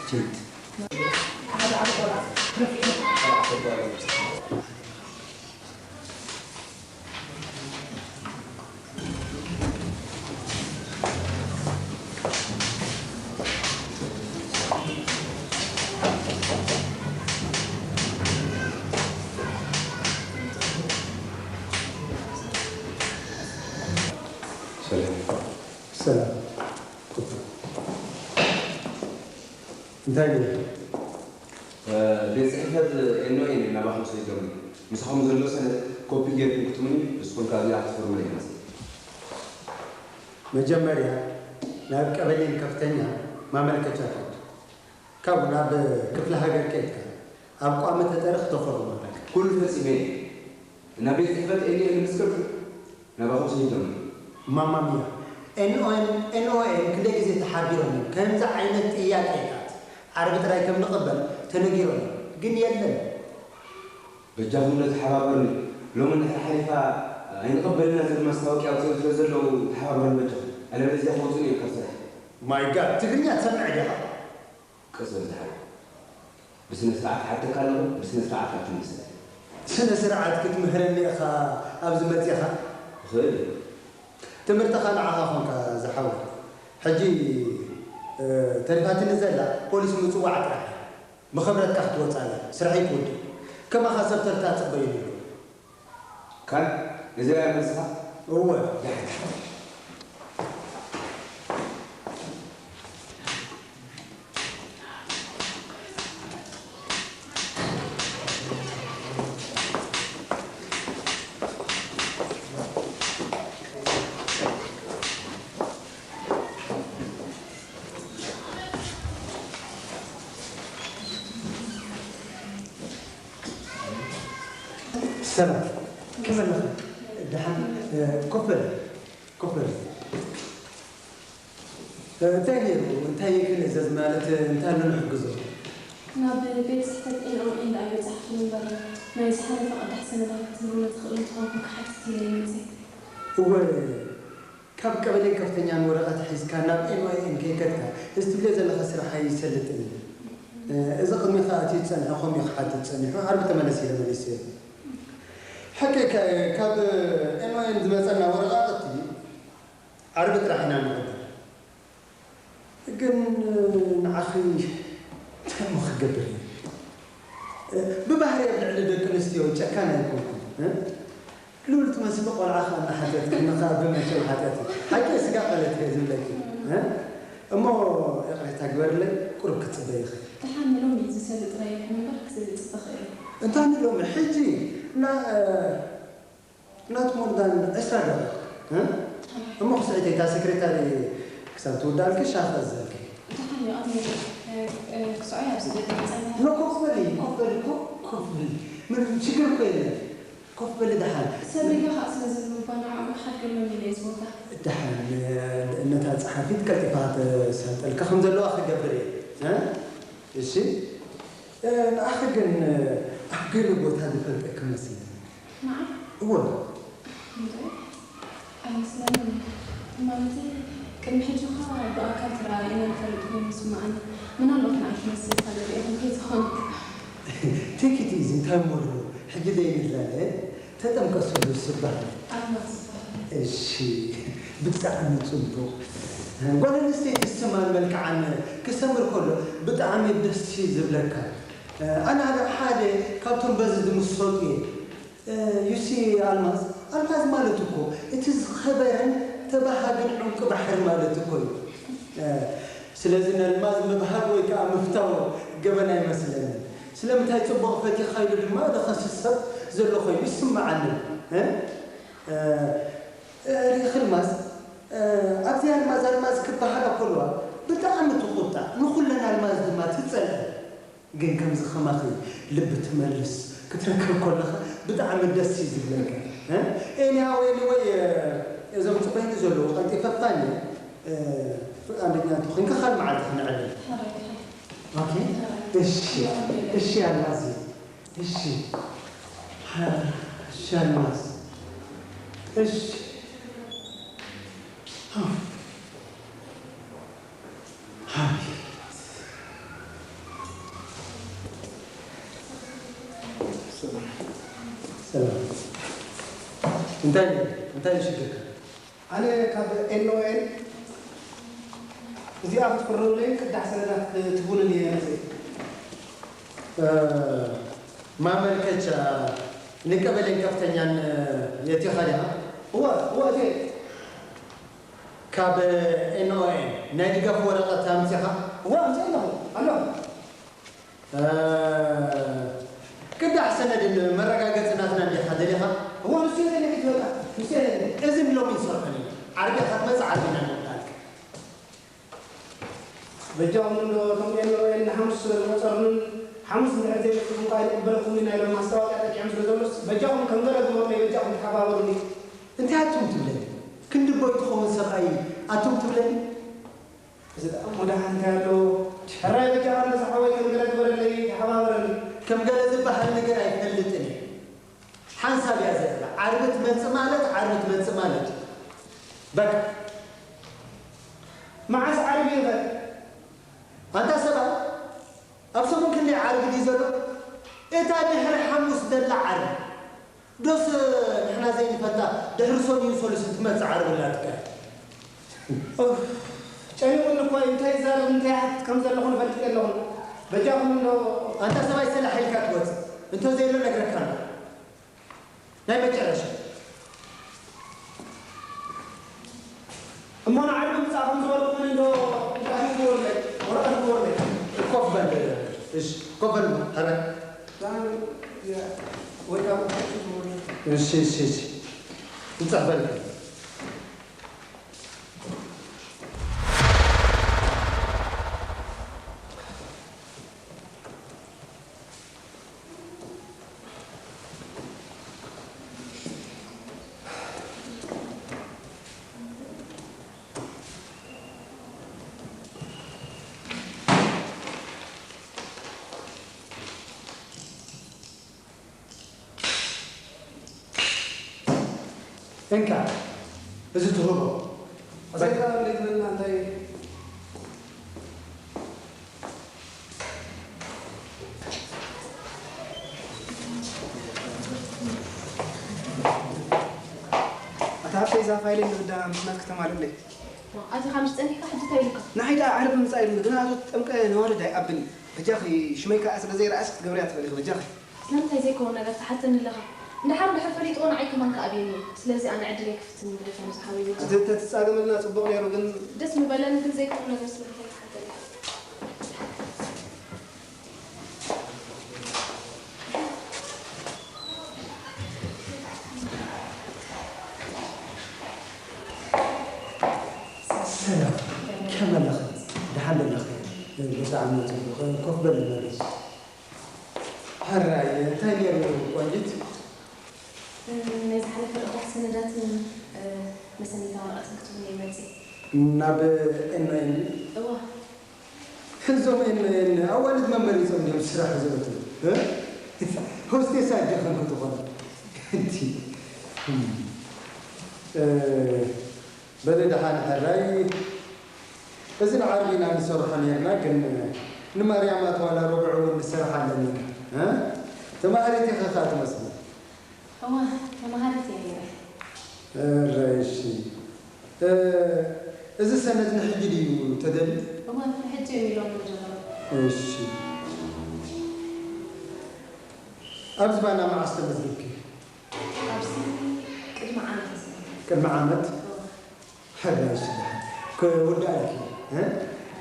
ፊት ሰላም። ሰላም። እንታይ ገይሩ? ቤት ጽሕፈት ኤንኦኤን እዩ ናባኹም ሰዲዶም። ምሳኹም ዘሎ ሰነድ ኮፒ ጌርኩም ክትምኑ፣ ንስኹም ካብዚኣ ክትፈርሙላ ይመስል። መጀመርያ ናብ ቀበሌን ከፍተኛ ማመልከቻ ትወስድ። ካብኡ ናብ ክፍለ ሃገር ከይድካ ኣብ ቋሚ ተጠሪ ክተፈርሙ ኣለካ። ኩሉ ፈጺመ እየ። ናብ ቤት ጽሕፈት ኤንኦኤን ምስ ከድኩ ናባኹም ሰዲዶም። ማማ ሚያ፣ ኤንኦኤን፣ ኤንኦኤን ክንደይ ግዜ ተሓቢሮም እዮም ከምዚ ዓይነት ጥያቄታት ዓርቢ ጥራይ ከም ንቕበል ተነጊሮም እዮም። ግን የለን። በጃኹም ዶ ተሓባበሩኒ። ሎሚ እንድሕር ሓሊፋ ኣይንቕበልና ዝብል ማስታወቅያ ኣውፅኦም ስለ ዘለዉ ተሓባበሩኒ በጃኹም። ኣለበለዚያ ከውፅኡኒ እዮም ካብ ስራሕ። ማይ ጋድ፣ ትግርኛ ትሰምዕ ዲኻ? ቀስ በል ዝሓወይ። ብስነ ስርዓት ክሓተካ ኣለኹ፣ ብስነ ስርዓት ክትምልሰለይ። ስነ ስርዓት ክትምህረኒ ኢኻ ኣብዚ መጺኻ? እኽእል እየ። ትምህርትኻ ንዓኻ ኾንካ ዝሓወይ። ሕጂ፣ እ፣ ተሪፋትኒ ዘላ ፖሊስ ምጽዋዕ ጥራሕ እያ። ብኽብረትካ ክትወጽእ ኣለካ። ስርሐይ ክውድእ። ከማኻ ሰብ ተርታ ጽበዩኒ ኣሎ። ካን፣ እዚ ራእይ መልስኻ? እወ። ዳሕና። ሰላም። ከመይ ኣለኺ? ደሓን፣ እ፣ ኮፍ በሊ። ኮፍ በሊ። እ፣ እንታይ ነይሩ? እንታይ ክንእዘዝ ማለት፣ እ፣ እንታይ ኣሎ ንሕግዞ? ናብ ቤት ጽሕፈት ኤንኦኤን ደኣ ይበጻሕኩም እምበር፣ ናይ ዝሓለፈ ቅዳሕ ሰነዳት ክትህቡኒ ትኽእሉ እንተኾንኩም ክሓትት ኢለ እየ መጺኤ። እወ፣ ካብ ቀበሌን ከፍተኛን ወረቐት ሒዝካ ናብ ኤንኦኤን ከይከድካ፣ እዚ ትብልዮ ዘለኻ ስራሕ ኣይሰልጥን እዩ። እ፣ እዚ ቅድሚኻ ኣትዩ ዝጸንሐ ከምኡ እዩ ክሓትት ጸኒሑ፣ ዓርቢ ተመለስ ኢለ መሊሰዮ። ሓቀይ፣ ካብ ኤንኦኤን ዝመጸና ወረቓቕቲ ዓርቢ ጥራሕ ኢና ንቕበል። ግን ንዓኺ እንታይ እሞ ክገብር እየ? ብባህሪ ኣብ ልዕሊ ደቂ ኣንስትዮ ጨካን ኣይኮንኩን። እ? ልኡል ትመስሊ ቆልዓ ኸኣ እናሓተትኪ፣ ንኻ ብመቸም ሓጢኣት እዩ። ሓቂ ስጋ ቀለት እየ ዝብለኪ። እ? እሞ ይቕሬታ ግበርለይ፣ ቁሩብ ክትጽበይ ኢኺ። ደሓን ንሎሚ ዝሰሊ ጥራይ ይኹን እምበር ክጽበ እኽእል እየ። እንታይ ንሎሚ? ሕጂ ና-፣ እ፣ Not more than ዕስራ ደቂቕ፣ እ? እሞ ክስዕቲ እታ ሰክሬታሪ ክሳብ ትውዳእልኪ ሻሂ ክእዝዘልኪ። ደሓን እዩ፣ ኣብ ሜዳ፣ እ፣ እ፣ ክስዖ እየ ኣብዚ ደገ ጸኒሐ። ኖ፣ ኮፍ በሊ፣ ኮፍ በሊ፣ ኮፍ፣ ኮፍ በሊ። ምንም ችግር እኮ የለን። ኮፍ በሊ ደሓን። ሰብ ሪጋ ኸኣ ስለ ዝብሉ እባ ንዕኦም ክሓድገሎም ኢለ እየ እዚ ቦታ። ደሓን፣ እ፣ ነታ ጸሓፊት ቀልጢፋ ተሳልጠልካ ከም ዘለዋ ክገብር እየ። እ? እሺ? እ፣ ንኣኺ ግን፣ እ፣ ኣብ ገለ ቦታ ዝፈልጠኪ መስለኒ። ንዓይ? እወ። እንድዒ፣ ኣይመስለንን። ማለተይ፣ ቅድሚ ሕጂ እኳ ብኣካል ተረኣኢና ንፈልጥ ኮይኑ ይስምዓኒ። ምናልባት ንዓይ ትመስል ካልእ ርኢኹም ከይትኾኑ። Take it easy፣ እንታይ እሞ ኣለዎ? ሕጂ ደይንላለ፣ ተጠምቀ ስሉስ ዝበሃል። ኣልማዝ ዝበሃል። እሺ፣ ብጣዕሚ ጽቡቕ። ጓል ኣንስተይቲ ስማን መልክዓን ክሰምር ከሎ ብጣዕሚ ደስ እዩ ዝብለካ። ኣነ ሓደ ካብቶም በዚ ዝምሰጡ እየ። You see ኣልማዝ፣ ኣልማዝ ማለት እኮ እቲ ዝኸበረን ተባሃግን ዕንቂ ባሕሪ ማለት እኮ እዩ። ስለዚ ነልማዝ ምብሃግ ወይ ከዓ ምፍታው ገበን ኣይመስለንን። ስለምንታይ ጽቡቕ ፈቲኻ ኢሉ ድማ ዝኸስስ ሰብ ዘሎ ኮይኑ ይስምዓኒ። እ? እ፣ ሪኢኺ ኣልማዝ፣ እ፣ ኣብዚ ኣልማዝ፣ ኣልማዝ ክበሃላ ከለዋ ብጣዕሚ ትቑጣዕ፣ ንኹለን ኣልማዝ ድማ ትጸልአን። ግን ከምዚ ከማኺ ልቢ ትመልስ ክትረክብ ከለኻ ብጣዕሚ ደስ እዩ ዝብለካ። እ? Anyhow, anyway፣ እ፣ እዞም ጽበይኒ ዘለዉ ቀልጢፈ ፋኒ፣ እ፣ ፍቓደኛ እንተኾይንካ ካልእ መዓልቲ ክነዕልል። ሓራይ፣ ሓራይ። ኦኬ? ሓራይ። እሺ፣ ሓራይ። እሺ ኣልማዝ፣ እሺ። ሓ-፣ እሺ ኣልማዝ፣ እሺ። ሃ። ሃ። ሰላም። እንታይ እንታይ ሽግርካ? ኣነ ካብ ኤን ኦ ኤን እዚኣ ክትፍርሙለይን ቅዳሕ ሰነዳት ክትህቡንን እየ መፅእ። ማመልከቻ ንቀበሌን ከፍተኛን የእቲኻ ዲኻ? እወ እወ እቴ። ካብ ኤን ኦ ኤን ናይ ድጋፍ ወረቐት ኣምፂኻ? እወ ኣምፅእ ኣለኹ ኣሎ። ቅዳሕ ሰነድን መረጋገፂ ናትና እንዲኻ ደሊኻ? እወ ንሱ የለን ሕጂ በቃ ንሱ የለን። እዚ ንሎሚ ንሰርሖን ኢና። ዓርቢ ኢኻ ትመፅእ ዓርቢ ኢና ንወዳልካ። በጃኹም እንዶ እቶም ኤን ኦ ኤን ንሓሙስ ዝቆፀርሉን ሓሙስ እንድሕር ዘይመፅኹም ከዓ ይቅበለኩም ኢና ኢሎም ማስታወቂያ ጠቂዖም ስለ ዘሎስ በጃኹም ከም ገለ ዝበሎ ናይ በጃኹም ተሓባበሩኒ። እንታይ ኣቱም ትብለኒ? ክንዲ ቦይ ትኸውን ሰብኣይ ኣቱም ትብለኒ? እዚ ደኣ እሞ ደሓን እንታይ ኣለዎ? ሕራይ በጃኻ እንዶ ዝሓወይ ከም ገለ ግበረለይ ተሓባበረኒ። ከም ገለ ዝበሃል ነገር ኣይፈልጥን እየ። ሓንሳብ እያ ዘላ። ዓርቢ ትመጽእ ማለት ዓርቢ ትመጽእ ማለት እዩ። በቃ። መዓስ ዓርቢ ይኸድ? ኣንታ ሰብኣይ፣ ኣብ ሰሙን ክንደይ ዓርቢ ድዩ ዘሎ? እታ ድሕሪ ሓሙስ ዘላ ዓርቢ። ዶስ ንሕና ዘይንፈልጣ ድሕሪ ሰኑይ ሰሉስ ትመጽእ ዓርቢ ኣላትካ? ኡፍ፣ ጨኒቑኒ እኮ እዩ። እንታይ ይዛረብ እንታይ ይሓትት ከም ዘለኹ ንፈልጥ የለኹን። በጃኹም እንዶ ኣንታ ሰብኣይ ሰላሕ ኢልካ ትወጽእ። እንተዘየሎ ነግረካ ኣሎ። ናይ መጨረሻ። እሞ ንዓርቢ ምጻእ ከም ዝበልኩ እንዶ እንታይ ግበሩለይ? ወረቐት ግበሩለይ። ኮፍ በል። እሺ፣ ኮፍ በል። ኧረ። ዛን ያ ወይ ካብ እሺ፣ እሺ፣ እሺ። እንጽሕፈልካ። እንካ፣ እዚ ትህቦ። ኣሰይካ እንዴት ነና እንታይ? ኣታ ሃብተይ እዛ ፋይለይ ንግዳ ምስናት ከተማልእለይ። ኣቲ ካብ ምስ ጸኒሕካ ሕጂ እንታይ ኢሉካ? ንዓይ ደኣ ዓርቢ ምጻእ ኢሉኒ፣ ግን ኣቶ ጠምቀ ነዋልድ ኣይኣብን እዩ። በጃኺ ሽመይ ከኣ ስለ ዘይረኣስ ክትገብርያ ትኽእሊ ኢኺ፣ በጃኺ። ስለምንታይ ዘይከውን ነገር ትሓተኒ ኣለኻ? እንድሓር ድሕር ፈሊጥዎ ንዓይ ከማን ክኣብየኒ እዩ። ስለዚ ኣነ ዕድለይ ክፍትን ግደፈኒ ዝሓወይ በጃኻ። እንተትጻገመልና ጽቡቕ ነይሩ፣ ግን ደስ ምበለኒ፣ ግን ዘይከውን ነገር ስለምንታይ ትሓተኒ ኢኻ? ሰላም፣ ከመይ ኣለኺ? ደሓን ዶ ኣለኺ? ብጣዕሚ ጽቡቕ። ኮፍ በሊ መለስ። ሕራይ፣ እንታይ ነይሩ ቆንጂት? ናይ ዝሓለፈ ልእኹት ሰነዳትን፣ እ፣ መሰነይታ ወረቐትን ክትህቡኒ እየ መፂእ። ናብ ኤን ኦ ኤን? እወ። እዞም ኤን ኦ ኤን ኣዋልድ መመሪፆም ድዮም ስራሕ ዝእትዉ? እ? ሆስቴስ ኣጆኽን ክትኾና። እቲ፣ እ፣ በሊ ደሓን ሕራይ፣ እዚ ንዓርቢ ኢና ንሰርሖ ነይርና፣ ግን ንማርያም ኣትዋላ ርብዑ እውን ንሰርሓለን ኢና። እ? ተማሃሪት ኢኺ ኸኣ ትመስሊ። እወ፣ ተማሃሪት እየ ነይረ። እረ፣ እሺ። እ፣ እዚ ሰነድ ንሕጂ ድዩ ተደልዩ? እወ፣ ንሕጂ እዮም ኢሎም ዘለዉ። እሺ። ኣብ ዝባና መዓስ ተመዝጊብኪ? ኣብዚ ቅድሚ ዓመት እዩ። ቅድሚ ዓመት? እወ። ሕራይ እሺ፣ ደሓን ክውዳእልኪ፣ እ?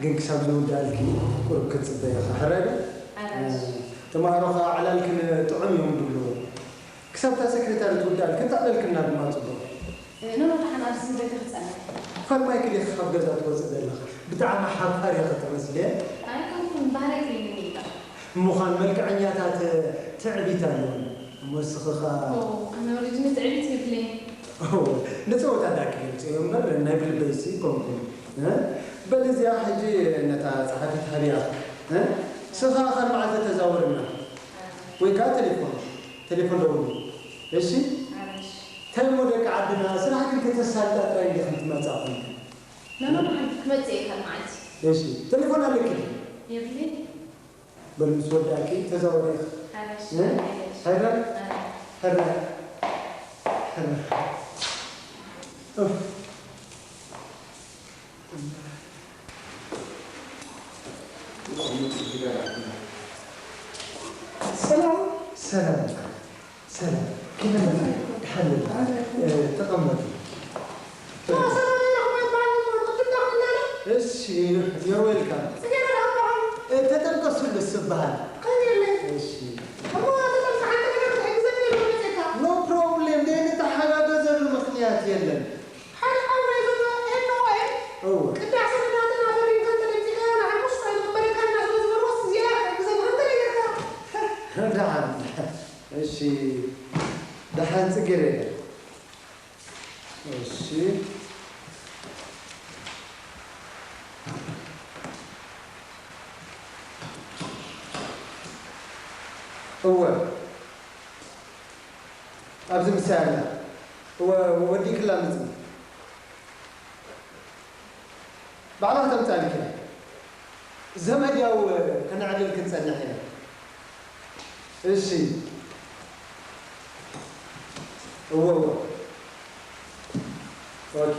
ግን ክሳብ ዝውዳእልኪ ቁሩብ ክትጽበዪ ኢኺ። ሕራይ ዶ? ሕራይ። እ፣ ተማሃሮ ኸኣ ዕላልክን ጥዑም እዮም ዝብሉ። ክሳብ እታ ሰክሬታሪ ትውዳእልኪ፣ እንተዕለልክና ድማ ጽቡቕ። እ፣ ኖኖ፣ ደሓን ኣብዚ ቤተ ክጸንሕ። ፋርማይ ክሊኽ ካብ ገዛ ትወጽእ ዘለኻ። ብጣዕሚ ሓፋር ኢኺ ትመስሊ። ኣይኮንኩን፣ ባህርይ ክሊኒ ኢልካ። ምዃን መልክዐኛታት ትዕቢት ኣለዎም። እሞ እስኺ ኸኣ ኦ፣ ኣነ ኦሪጅን ትዕቢት የብለይን። ኦ፣ ንጸወታ ዳኣ ክገልጽዮ እምበር ናይ ብልበይሲ ኣይኮንኩን። እ? በል እዚኣ ሕጂ ነታ ጸሓፊት ሃብያ። እ? ንስኻ ካልእ መዓልቲ ተዛወረና። ወይ ከኣ ቴሌፎን፣ ቴሌፎን ደውሉ። እሺ? እሺ። እንታይ እሞ ደቂ ዓድና፣ ስራሕ ግን ከተሳልጣ ጥራይ እንዲኽን ትመጻ ኮይንክን። ኖኖ፣ መዓልቲ ክመጽእ እየ ካልእ መዓልቲ። እሺ። ቴሌፎን ኣለኪ? የብለይን። በል ምስ ወዳእኪ ተዛወሪ ኢኺ። ሓራሽ፣ እ? ሓራሽ። ሓራሽ? ኣረ። ኧረ፣ ኧረ፣ ኡፍ። ሰላም። ሰላም። ሰላም። ከመይ መጻእኩም? ደሓን ኣለና። እ፣ ተቐመጡ። እሺ፣ you're welcome። እ፣ ተጠምቀ ሱሉስ እበሃል። እሺ። No problem። ዘይንተሓጋገዘሉ ምኽንያት የለን። ሓደ ሓውና ዘሎ ኤን ኦ ኤም እወ። ቅዳሴ ንናትና ፈሪምካ እንተደምጺኻዮ ንሓሙስ ኣይመበረካና ስለ ዝበልዎስ እዚኣ ክትሕግዘና እንተነገርካ። ደሓን። እሺ። ደሓን ጽጌረዳ። እሺ። እወ። ኣብዚ ምሳይ ኣላ። እወ፣ ወዲእክላ ምጽእ። ባዕላ ተምጻልኪ። ዘመድ ያው ከነዕልል ክንጸንሕ ኢና። እሺ። እወ፣ እወ። ኦኬ።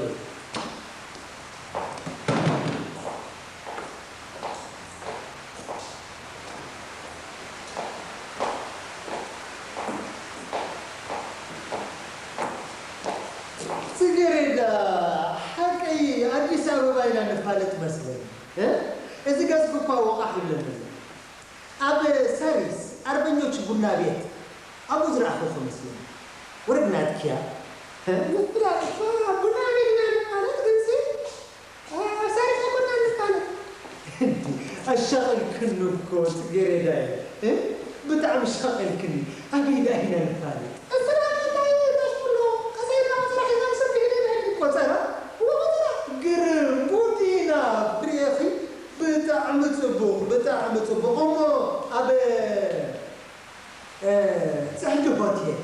ጽጌሬዳ፣ ሓቀይ ኣዲስ ኣበባ ኢና ንፋለጥ መስለኒ። እ? እዚ ገዝፊ እኳ ወቓሕ ይብለኒ ኣሎ። ኣብ ሳሪስ ኣርበኞች ቡና ቤት ኣብኡ ዝረኣኹኺ መስለኒ። ወረድና ድኪያ? እ? ምፍላጥ እኮ ቡና ቤት ኢና ንፋለጥ፣ ግንሲ ኣብ ሳሪስ ኣይኮናን ንፋለጥ። እንዲ ኣሻቒልክኒ እኮ ጽጌሬዳየ። እ? ብጣዕሚ ኣሻቒልክኒ። ኣበይ ደኣ ኢና ንፋለጥ? እዚ ደኣ እንታይ እዩ ተስፍሎ? ቀስ ኢልካ ቆጸራ ሒዝና ንሰፍሕ ኢና ንብል። ቆጸራ? እወ፣ ቆጸራ። ግርም፣ ጉድ ኢና። ትርእኺ? ብጣዕሚ ጽቡቕ፣ ብጣዕሚ ጽቡቕ። እሞ ኣብ፣ እ፣ ጽሕዲ ሆቴል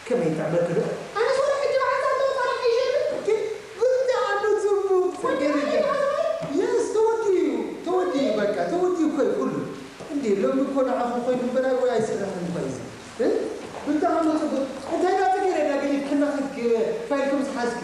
ከመይ ይጥዕመኪ ዶ? ኣነስ ወላ ሕጂ መዓልቲ ኣለዎ ጸራ ሒዘ። ግን ብጣዕሚ ጽቡቕ ጽጌረዳ። የስ፣ ተወዲኡ እዩ፣ ተወዲኡ እዩ፣ በቃ ተወዲኡ እኮ እዩ ኩሉ። እንዴ፣ ሎሚ እኮ ንዓኹም ኮይኑ እምበር፣ ኣይ፣ ወይ ኣይስራሕን እኮ እዩ እዚ። እ? ብጣዕሚ ጽቡቕ። እንታይ ደኣ ጽጌረዳ ገዲፍክና ኸድኪ ፋይልኪ ምስ ሓዝኪ?